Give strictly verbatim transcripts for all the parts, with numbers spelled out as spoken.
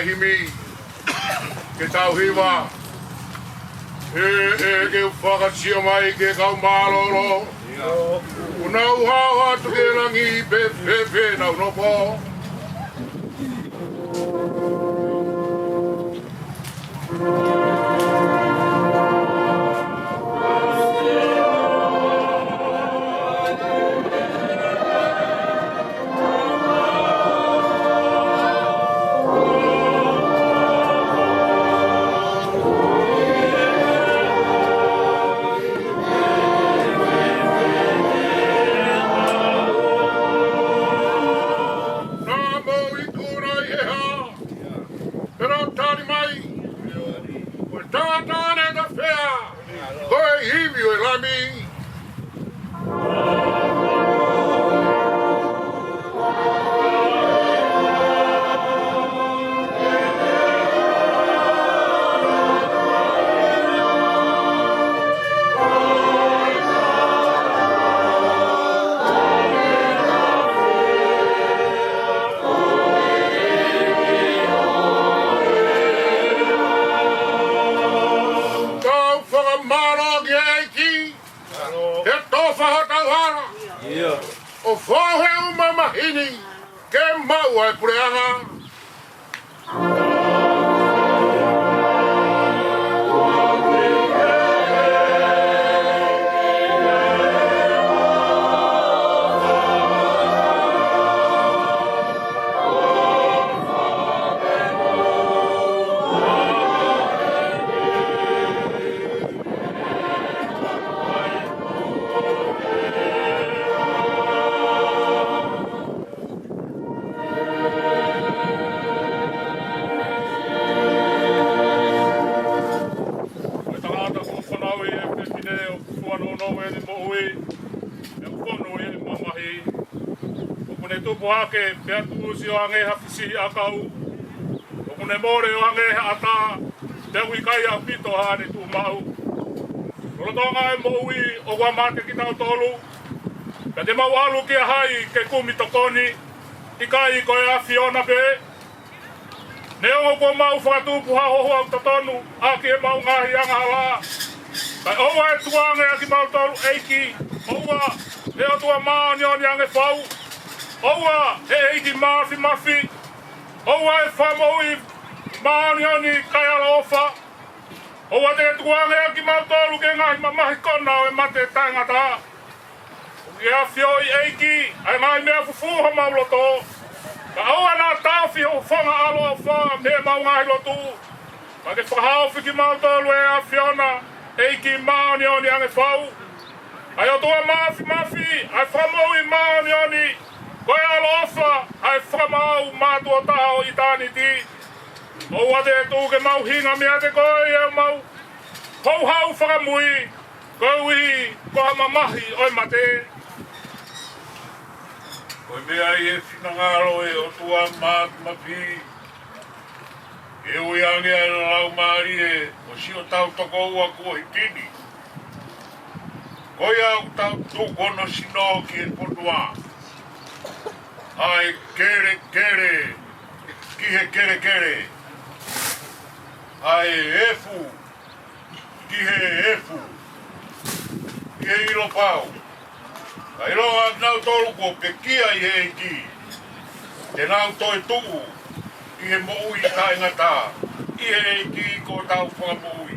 Himi, ke tau hiva. ʻE, ʻe, ke u fakasio mai ki he kau mālōlō. ʻOku nau hao atu ki langi pē, pē, pē nau nopo. Naʻa mou ikuna ʻi he hā? Pea tali mai, ko e tangata ne tafea, ko e ivi ʻo e Lami. Kau fakamālō ki he ʻEiki, he tofa hotau hala. ʻIo. ʻO fou he uʻi mamahi ni, ke maʻu ʻa e puleʻanga. Ko e tangata kuo fanauʻi ʻe he fefine ʻoku fua nounou ʻene moʻui, ʻoku fonu ʻi he mamahi. ʻOku ne tupu hake, pea tuʻusi ʻo hangē ha fisiʻi ʻakau. ʻOku ne mole ʻo hangē ha ʻata, pea ʻoku ʻikai ʻaupito haʻane tuʻumaʻu. Lolotonga e moʻui ʻoku mate kitautolu, pea te mau ʻalu kia hai ke kumi tokoni? ʻIkai ko e ʻAfiona pē? Neongo kuo mau fakatupu ha hohou totonu ʻaki ʻemau ngaahi angahala, kae ʻoua ʻe tukuange ʻa kimautolu, ʻEiki. ʻOua, ʻe ʻOtua māʻoniʻoni ange fau. ʻOua, ʻe ʻEiki Māfimafi. ʻOua, ʻe Fakamoʻui māʻoniʻoni kae ʻaloʻofa. ʻOua te ke tukuange ʻa kimautolu ki he ngaahi mamahi kona ʻo e mate taʻengata. ʻOku ke ʻafioʻi, ʻEiki, ʻa e ngaahi meʻa fufū homau loto. Kae ʻoua naʻa taʻofi ho fofonga ʻaloʻofa mei heʻemau ngaahi lotu. Kae ke fakahaofi kimautolu, ʻe ʻAfiona, ʻEiki māʻoniʻoni ange fau. ʻA e ʻOtua Māfimafi, ʻa e Fakamoʻui māʻoniʻoni, ko e ʻaloʻofa, ʻa e Fakamaau mātuʻa taha ʻo ʻitāniti. ʻOua te ke tuku ke mau hinga meiate koe ʻi heʻemau houhau fakamui, koeʻuhi ko ha mamahi ʻo e mate. Ko e meʻa ʻi he finangalo ʻo e ʻOtua Māfimafi, ke ui ange ʻa e laumālie ʻo siʻotau tokoua kuo hiki ni. Ko ia ʻoku tau tuku hono sino ki he fonua, ʻa e kelekele ki he kelekele, ʻa e efu ki he efu, ki he ʻilo pau. Kae ʻiloa ʻa kinautolu kuo pekia ʻi he ʻEiki, te nau toetuʻu ʻi he moʻui taʻengata ʻi he ʻEiki ko hotau Fakamoʻui.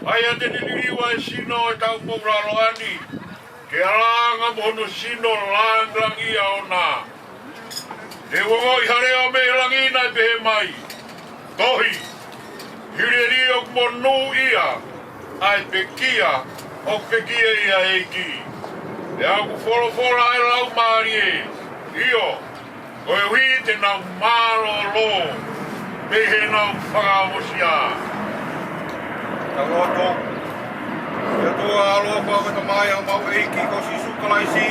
ʻA ia te ne liliu ʻa e sino ʻo ʻetau moʻulaloa ni, ke ʻalanga mo hono sino langilangiʻia ʻoʻona. He ʻoku ongoʻi ha leʻo mei langi naʻe pehē mai: Tohi, hili eni ʻoku monūʻia ʻa e pekia ʻoku pekia ʻi he ʻEiki. Pea ʻoku folofola ʻa e laumālie, ʻio, koeʻuhi te nau mālōlō mei heʻenau fakaongosia. Tau lotu. ʻE ʻOtua ʻaloʻofa, ko e Tamai ʻa homau ʻEiki ko Sīsū Kalaisi,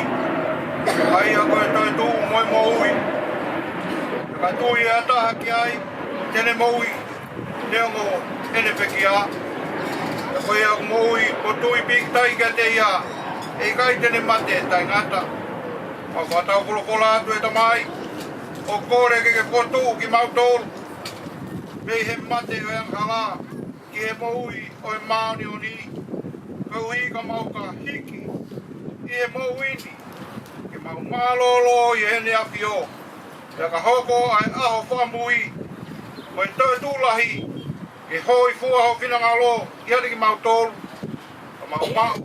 ʻa ia ko e toetuʻu mo e moʻui. Ka tui ʻe ha taha ki ai, te ne moʻui, neongo ʻene pekia. Pea ko ia ʻoku moʻui mo tui pīkitai kiate ia, ʻe ʻikai te ne mate taʻengata. Mau fakatau folofola atu, ʻe Tamai, ʻo kole ke ke fokotuʻu kimautolu ʻI he mate ʻo e angahala ki he moʻui ʻo e māʻoniʻoni, koeʻuhi ka mau ka hiki ʻi he moʻui ni, ke mau mālōlō ʻi heʻene ʻAfio. Pea ka hoko ʻa e ʻaho fakamui mo e toetuʻu lahi, ke hōifua ho finangalo ʻiate kimautolu, ka mau maʻu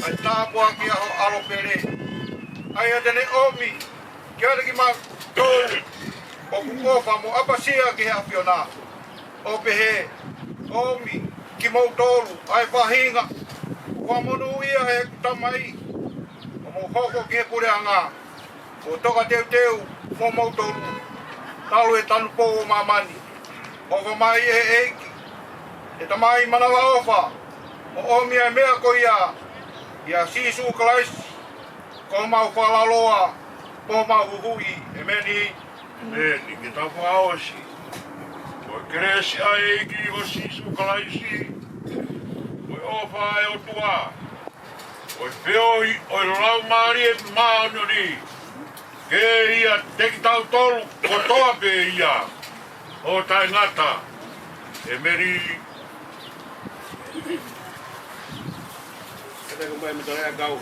ʻa e tāpuaki ʻa ho ʻAlo pele, ʻa ia te ne ʻomi kiate kimautolu ʻoku ʻofa mo ʻapasia ki he ʻAfiona, ʻo pehē: ʻOmi kimoutolu ʻa e faʻahinga kuo monūʻia ʻe heʻeku Tamai, ʻo mou hoko ki he puleʻanga, ʻo tokateuteu mo moutolu talu e tanupou ʻo māmani. ʻOfa mai ʻe he ʻEiki, ʻe Tamai manavaʻofa, ʻo ʻomi ʻa e meʻa ko ia, ʻia Sīsū Kalaisi, ko homau Fakalaloa mo homau Huhuʻi. ʻEmeni. ʻEmeni. Ke tau fakaʻosi. Ko e kelesi ʻa e ʻEiki ko Sīsū Kalaisi, ko e ʻofa ʻa e ʻOtua, ko e feohi ʻo e Laumālie Māʻoniʻoni, ke ʻiate kitautolu kotoa pē ia ʻo taʻengata. ʻEmeni. Kata ko mai mo tala e kau.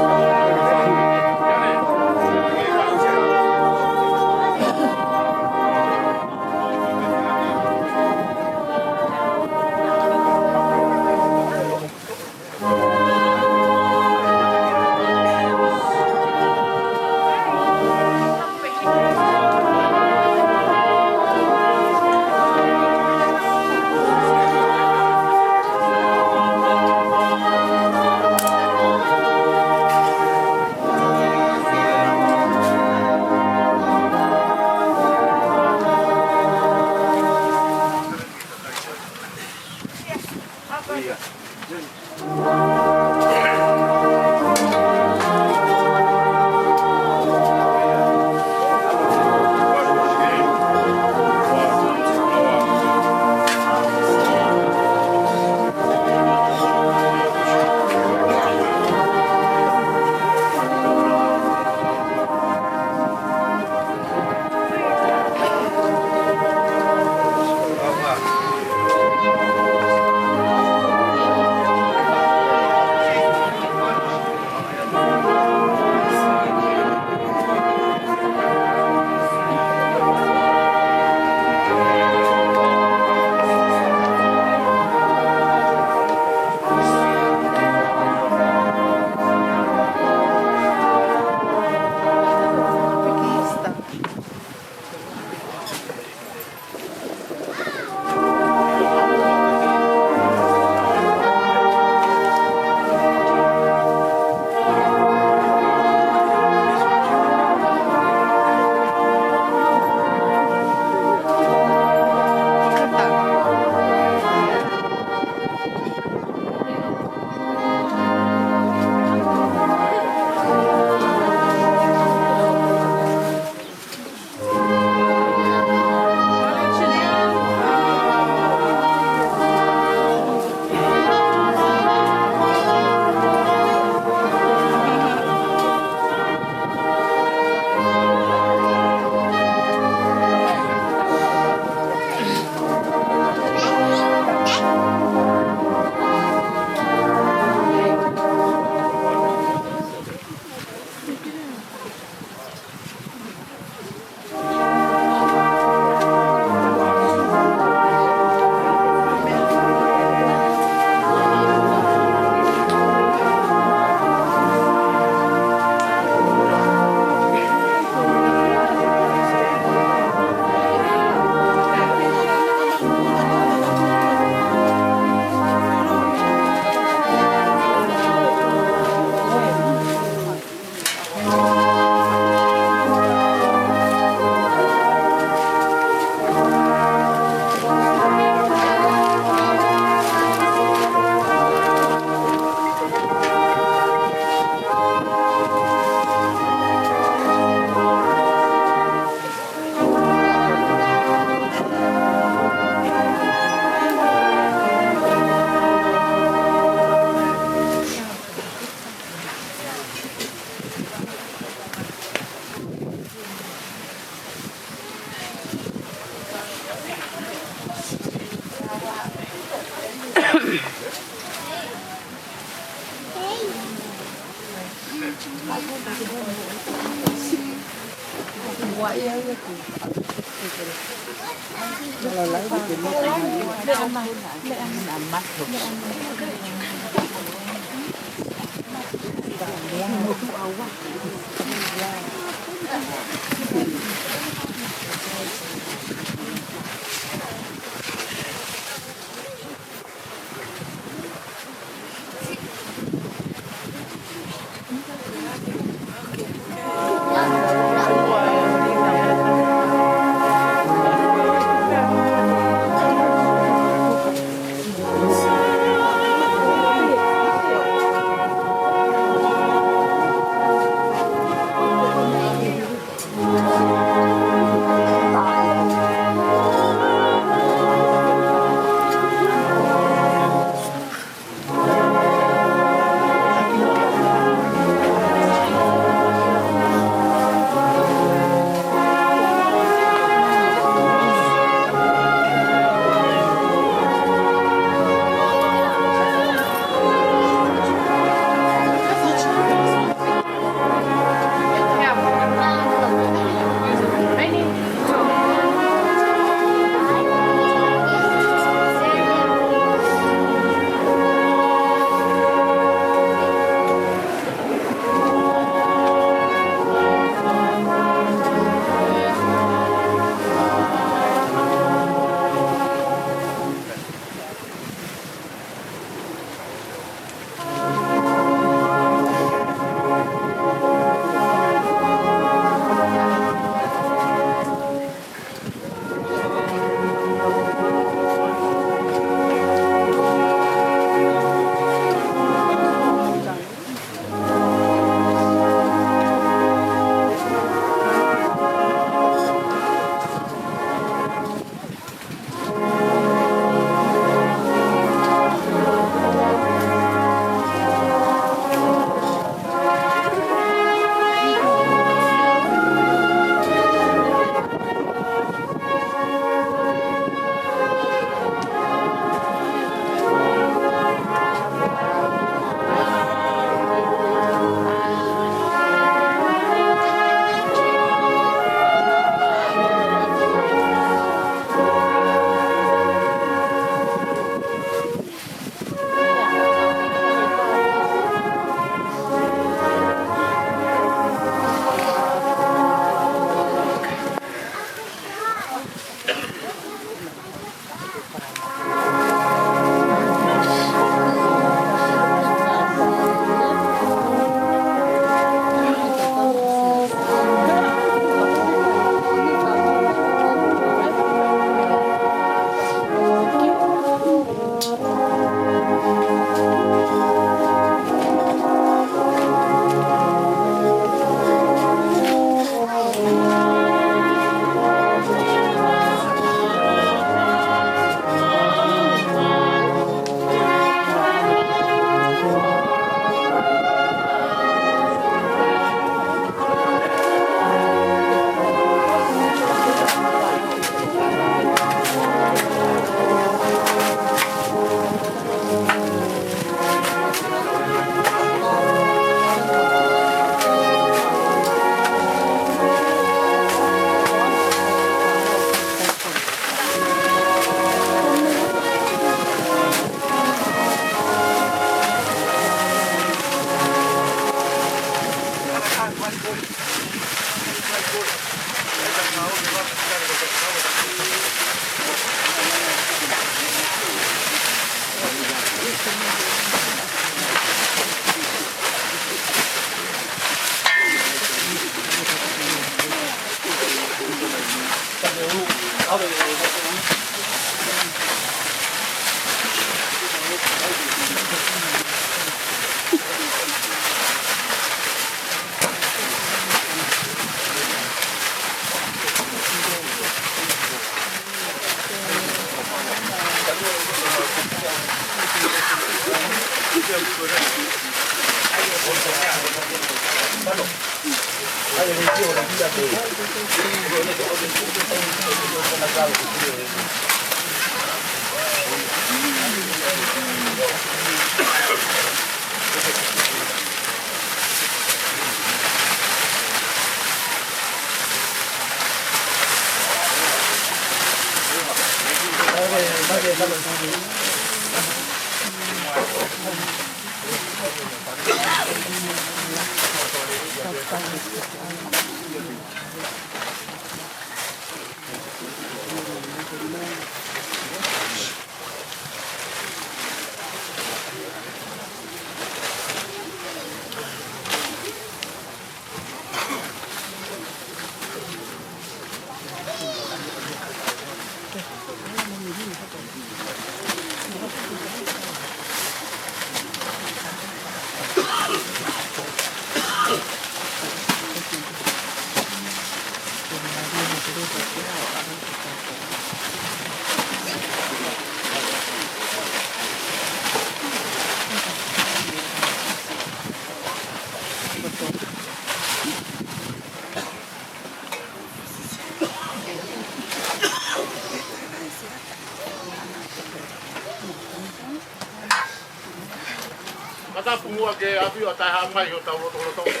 Fakatapu muʻa ki he ʻafio ʻa Taʻehāmai ʻi hotau lotolotonga.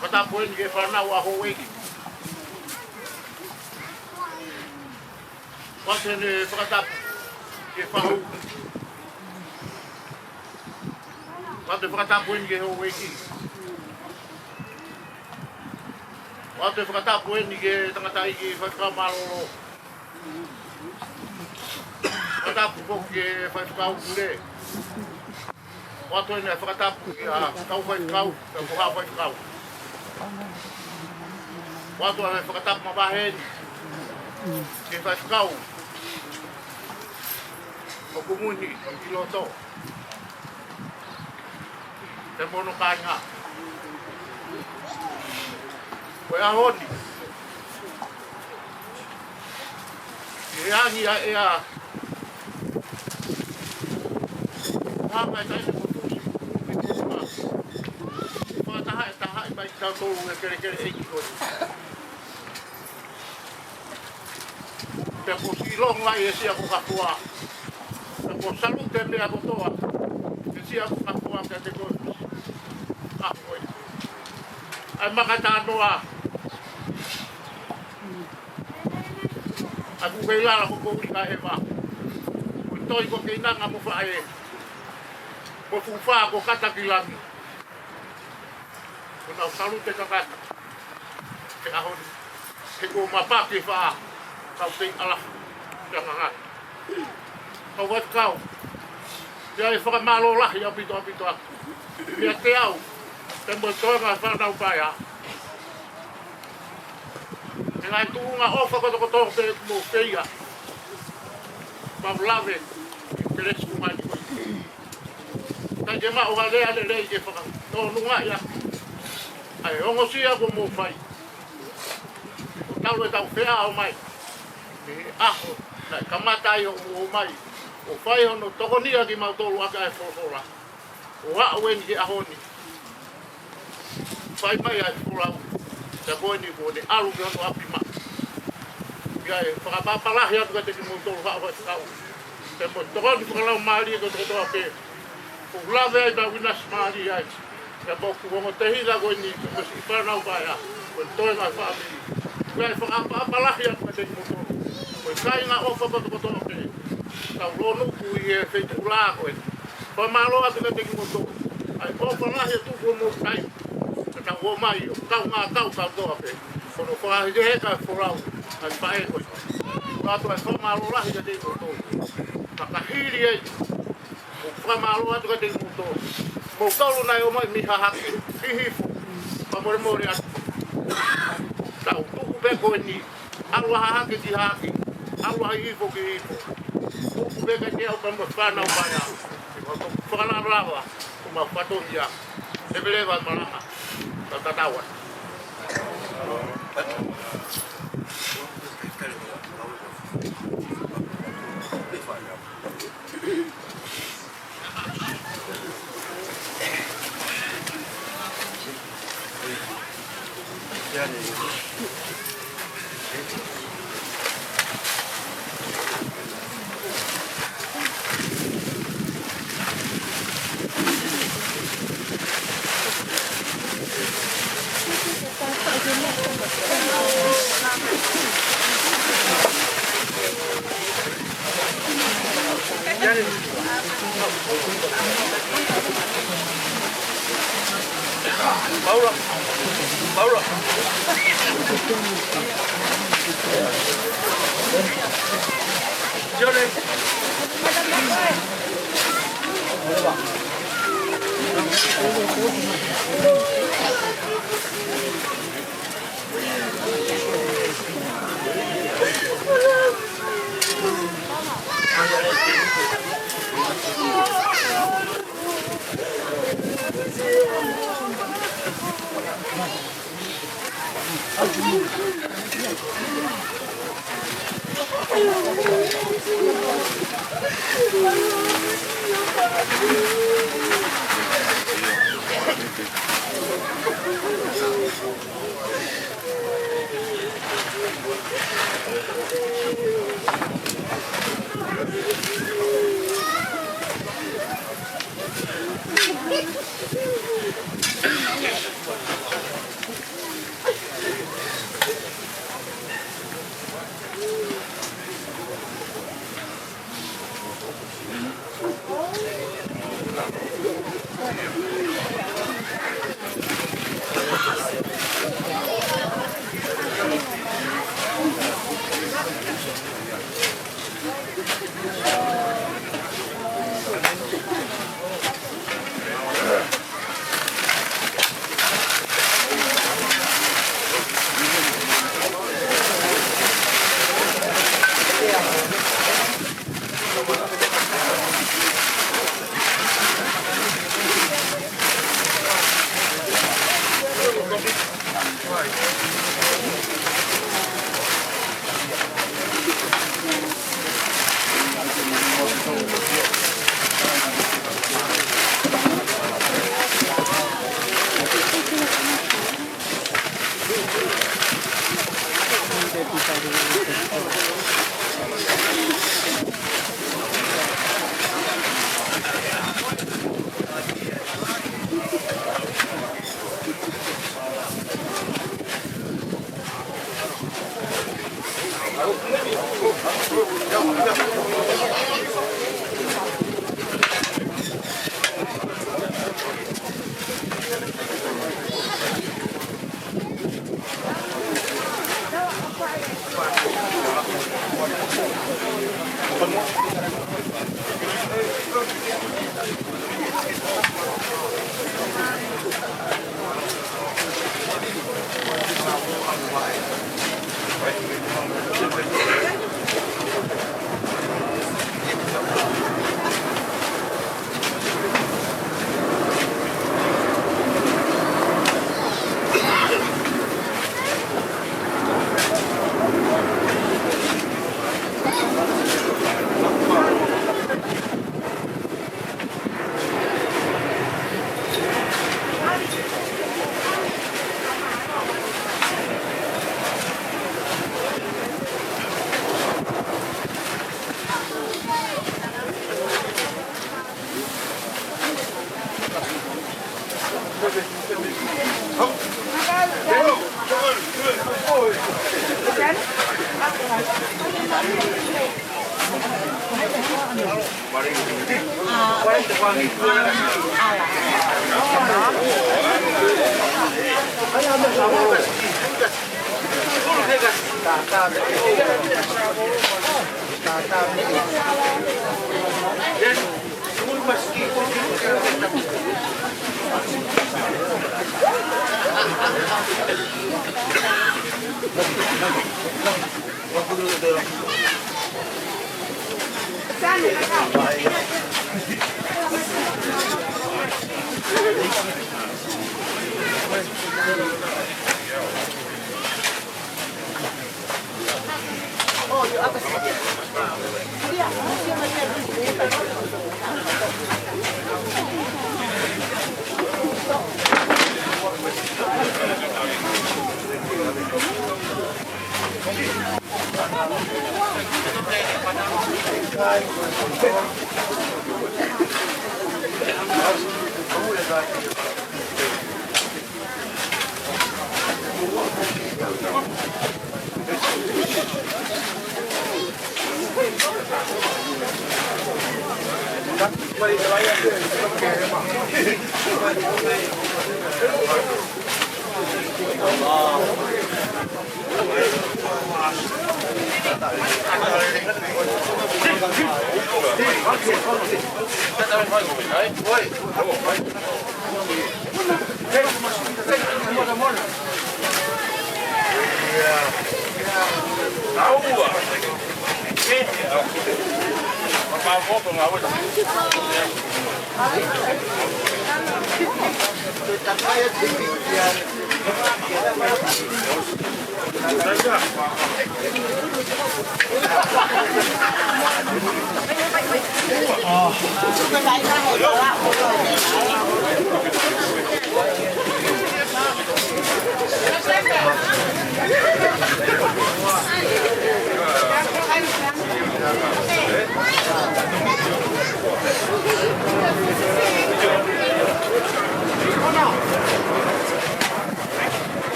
Fakatapu eni ki he fānau ʻa houʻeiki. Pea ʻoatu eni e fakatapu ki he faʻu. Pea ʻoatu e fakatapu eni ki he houʻeiki. Pea ʻoatu e fakatapu eni ki he tangataʻeiki faifekau mālōlō. Fakatapu foki ki he faifekau pule. ʻOatu eni e fakatapu ki he kau faifekau, ki he kau faifekau. ʻOatu e fakatapu mavahe eni ki he faifekau ʻoku muni ʻi loto. Pea mo hono kāinga. Ko e ʻaho ni, ʻi he angi ʻa e ʻea, hanga e taʻi mo tusi, fakataha e taha ʻi mai tautolu e kelekele ʻeiki ko eni. Pea ko e ʻilonga ʻa e siʻa ko Kafoa. Pea ko e salute meʻa kotoa e siʻa ko Kafoa kiate koe. ʻA koe. ʻAi maka tānoa. ʻA kuke i lala ko Koʻuli ka ʻEva. Ko e toi ko Keinanga mo Faʻē. Ko Fufa ko Kata ki langi. Ko ʻenau salute kakata he ʻaho ni. He ko mapaki fa kau tei ala te anganga. Kau faifekau, ʻoku ʻi ai e fakamālō lahi ʻaupito ʻaupito atu kiate au, pea mo e toenga fānau paea. He ngaahi tuʻunga ʻofa kotokotoa pē mo feia. Mau lave, ke lesu mai ni. Kae ke maʻu ha lea lelei ke fakatōnunga ia. ʻA e ongosia kuo mou fai. ʻO talu ʻetau feʻao mai. Mei he ʻaho naʻe kamata ai hoʻomou ō mai ʻo fai hono tokonia kimautolu ʻaki ʻa e folofola. ʻO aʻu eni ki he ʻaho ni. Fai mai ʻa e folau. Pea ko eni kuo ne ʻalu ki hono ʻapi mai. ʻOku ʻi ai e fakaʻapaʻapa lahi atu kiate kimoutolu haʻu faifekau. Pea mo e tokoni fakalaumālie kotokotoa pē. ʻOku lave ai pea ʻinasi mālie ai. Pea mo hoku ongo tēvita ko eni, mo siʻi fānau paea. Mo e toenga fāmili. ʻOku ʻi ai e fakaʻapaʻapa lahi atu kiate kimoutolu. Mo e kāinga ʻofa kotokotoa pē. Tau lonu ku ʻi he feituʻu lahi ko eni. Fakamālō atu kiate kimoutolu. ʻA e ʻofa lahi atu kuo mou fai. Ka tau ō mai ʻo tau ngā kau kau toa pē. Ko hono fakahekeheka e folau ʻa e faʻē ko ē. Ka tau e fakamālō lahi kiate kimoutolu. Ka ka hili ai, ʻoku fakamālō atu kiate kimoutolu. Moutolu naʻe ō mai mei Hahake, Hihifo, fakamolemole atu. Tau tuku pē ko eni. ʻAlu ʻa Hahake ki Hahake. ʻAlu ʻa Hihifo ki Hihifo. Tuku pē kiate au pea mo e fānau paea. Ke mau toki fakalavalava. Ko mau fatongia. Leveleva e malanga. Tau tatau atu. Paula. Paula. Jole.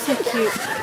So cute.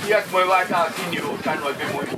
Ia ko e vaʻa kini ʻo tanu ai pē mo ia.